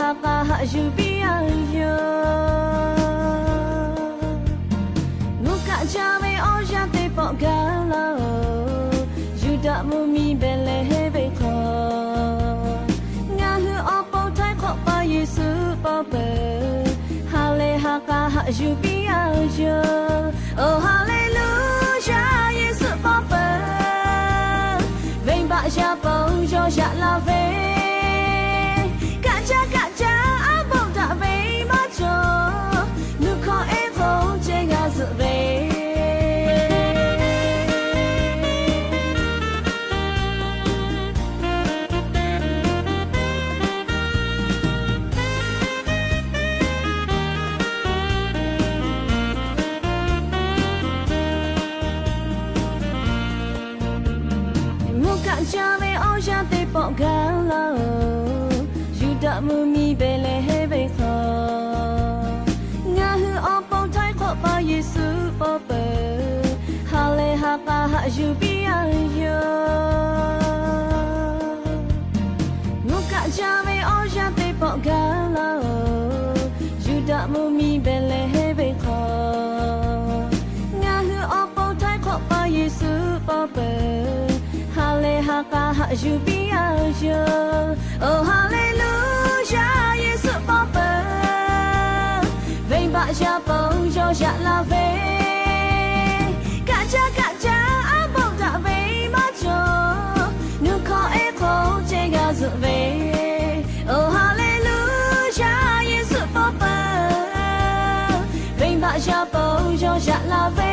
ha k'a haꞈ yuˬ piˇ a yoˬ. Mvuhˇ kaˆ jaˇ ve awˬ yanˇ teˇ pawˆ gaˬ laˇ-oˬ, Yuˇdaꞈ mvuhˇ miˬ Behˍlehˍhehnˍ ve hk'aw, ngaˬ hui awˬ pon htaiˍ hk'awꞈ pa Yeˍsuˆ paw peuˬ, ha lehˬ ha k'a haꞈ yuˬ piˇ a yoˬ. Oˬ, Haˍleˍluˍyaˇ, Yeˍsuˆ paw peuˬ, venˇbaˆ yaˇ pon yawˇ yaꞈ la ve, kaˆ jaˇ kaˆ jaˇ aˉ poˆ daꞈ ve maˇ cawˬ, nuˇ hkawˇ ehˉ hk'aw ceh g'a zuhꞈ ve. Mvuhˇ kaˆ jaˇ ve awˬ yanˇ teˇ pawˆ gaˬ laˇ-oˬ, Yuˇdaꞈ mvuhˇ miˬ Behˍlehˍhehnˍ ve hk'aw, ngaˬ hui awˬ pon htaiˍ hk'awꞈ pa Yeˍsuˆ paw peuˬ, ha lehˬ ha k'a haꞈ yuˬ piˇ a yoˬ. Mvuhˇ kaˆ jaˇ ve awˬ yanˇ teˇ pawˆ gaˬ laˇ-oˬ, Yuˇdaꞈ mvuhˇ miˬ Behˍlehˍhehnˍ ve hk'aw, ngaˬ hui awˬ pon htaiˍ hk'awꞈ pa Yeˍsuˆ paw peuˬ, ha lehˬ ha k'a haꞈ yuˬ piˇ a yoˬ. Oˬ, Haˍleˍluˍyaˇ, Yeˍsuˆ paw peuˬ, venˇbaˆ yaˇ pon yawˇ yaꞈ la ve, kaˆ jaˇ kaˆ jaˇ aˉ poˆ daꞈ ve maˇ cawˬ, nuˇ hkawˇ ehˉ hk'aw ceh g'a zuhꞈ ve. Oˬ, Haˍleˍluˍyaˇ, Yeˍsuˆ paw peuˬ, venˇbaˆ yaˇ pon yawˇ yaꞈ la ve,